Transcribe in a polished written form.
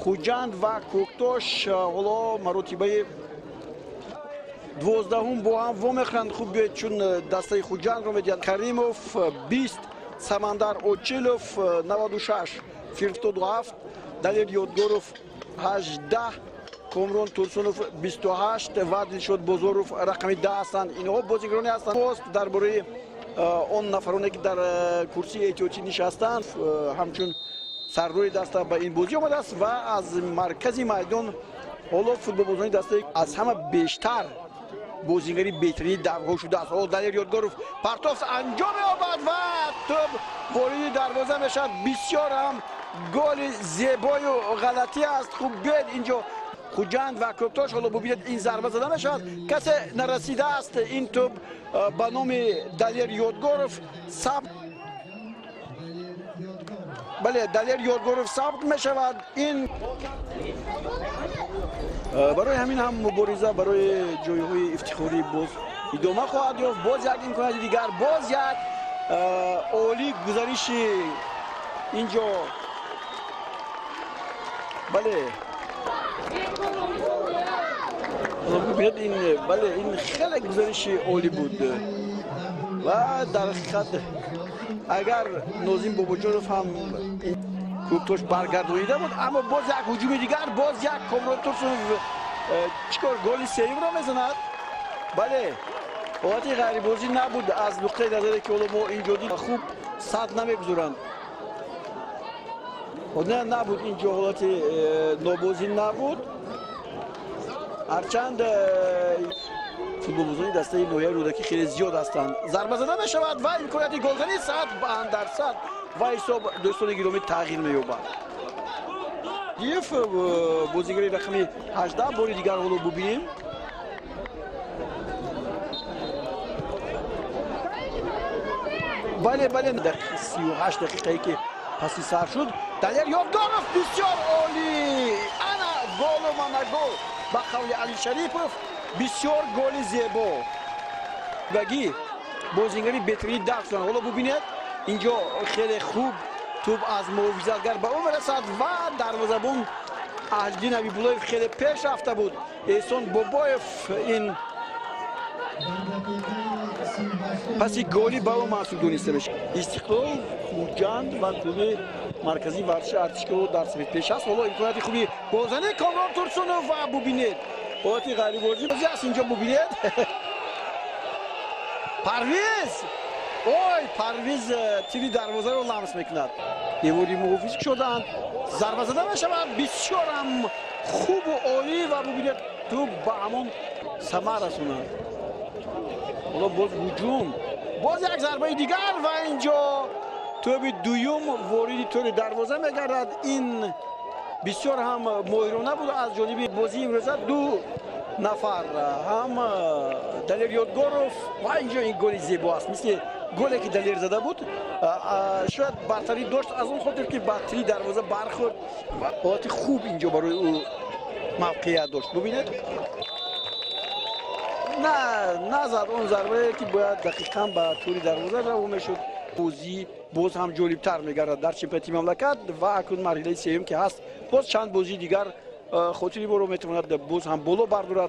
Хуҷанд ва Кӯктош ҳоло маротибаи 12-ум бо ҳам вомехӯранд. Хуб, биёед, чун дастаи Хуҷандро медиҳанд Каримов 20, Самандар Очилов 96, 77, Далер Ёдгоров 18, Комрон Турсунов 28 ва Дилшод Бозоров рақами 10 ҳастанд. Инҳо бозигароне ҳастанд. Боз дар бораи он нафароне, ки дар курсии эҳтиётӣ нишастанд, ҳамчун сардори даста ба ин бозӣ омадааст ва аз маркази майдон ҳоло футболбозони дастаи аз ҳама бештар бозигари беҳтарини даврҳо шудааст. Ҳоло Далер Ёдгоров партоф анҷом меёбад ва тӯб вориди дарвоза мешавад. Бисёр ҳам голи зебою ғалатӣ аст. Хуб, биёед, инҷо Хуҷанд ва Кӯктош ҳоло бубинед, ин зарба зада мешавад, касе нарасидааст. Ин тӯб ба номи Далер Ёдгоров сабт, бале, Далер Ёдгоров сабт мешавад. Ин барои ҳамин ҳам мубориза барои ҷойҳои ифтихорӣ боз идома хоҳад ёфт. Боз як имконияти дигар, боз як олӣ гузариши инҷо, бале, бубинед, ин, бале, ин хеле гузариши олӣ буд ва дар ҳақиқат агар Нозим Бобоҷонов ҳам Кӯктош баргардонида буд. Аммо боз як ҳуҷуми дигар, боз як Комрон Турсунов чӣ кор, голи сеюмро мезанад. Бале, ҳолати ғайрибозӣ набуд аз нуқтаи назаре, ки ҳоло мо инҷо дид, хуб сад намегузоранд. Не, набуд инҷо, ҳолати нобозӣ набуд. Ҳарчанд футболбозони дастаи ноҳияи Рӯдакӣ хеле зиёд ҳастанд. Зарба зада мешавад ва имконияти голзанӣ 100%, ва ҳисоб, дӯстони гиромӣ, тағйир меёбад. Диев, бозигари рақами 18, бори дигар ҳоло бубинем. Бале, бале, 38 дақиқае, ки паси сар шуд, Далер Ёдгоров, бисёр олӣ! Ана голу, мана гол, ба қавли Али Шарипов, бисёр голи зебо. Баги бозигари беҳтарини дарс шуданд. Ҳоло бубинед, инҷо хеле хуб тӯб аз муҳофизатгар ба ӯ мерасад ва дарвозабон Аҳлиддин Ҳабибуллоев хеле пеш рафта буд. Эҳсон Бобоев ин паси голи ба ӯ мансуб дониста мешавад. Истиқлол, Хуҷанд ва клуби марказии варзиши Артишкиро дар сафедпеш аст. Ҳоло имконияти хуби голзанӣ, Комрон Турсунов, ва бубинед, ҳолати ғайрибозӣ аст инҷо, бубинед, Парвиз, ой, Парвиз тири дарвозаро ламс мекунад, девори муҳофиз шуданд. Зарба зада мешавад, бисёр ҳам хубу олӣ, ва бубинед, тӯб ба ҳамон самар расонад. Ҳоло боз ҳуҷум, боз як зарбаи дигар ва инҷо тӯби дуюм вориди тӯри дарвоза мегардад. Ин бисёр ҳам моҳирона буд аз ҷониби бозии имрӯза ду нафар ҳам, Далер Ёдгоров, ва инҷо ин голи зебо аст, мисли голе, ки Далер зада буд. Шояд бартарӣ дошт аз он хотир, ки ба тири дарвоза бархӯрд. Ҳолати хуб инҷо барои ӯ мавқеият дошт. Бубинед, на назад он зарбае, ки бояд дақиқан ба тӯри дарвоза равон мешуд. Бозӣ боз ҳам ҷолибтар мегардад дар чемпионати мамлакат ва акнун марҳилаи сеюм, ки ҳаст, боз чанд бозии дигар хотири моро метавонад боз ҳам боло бардорад.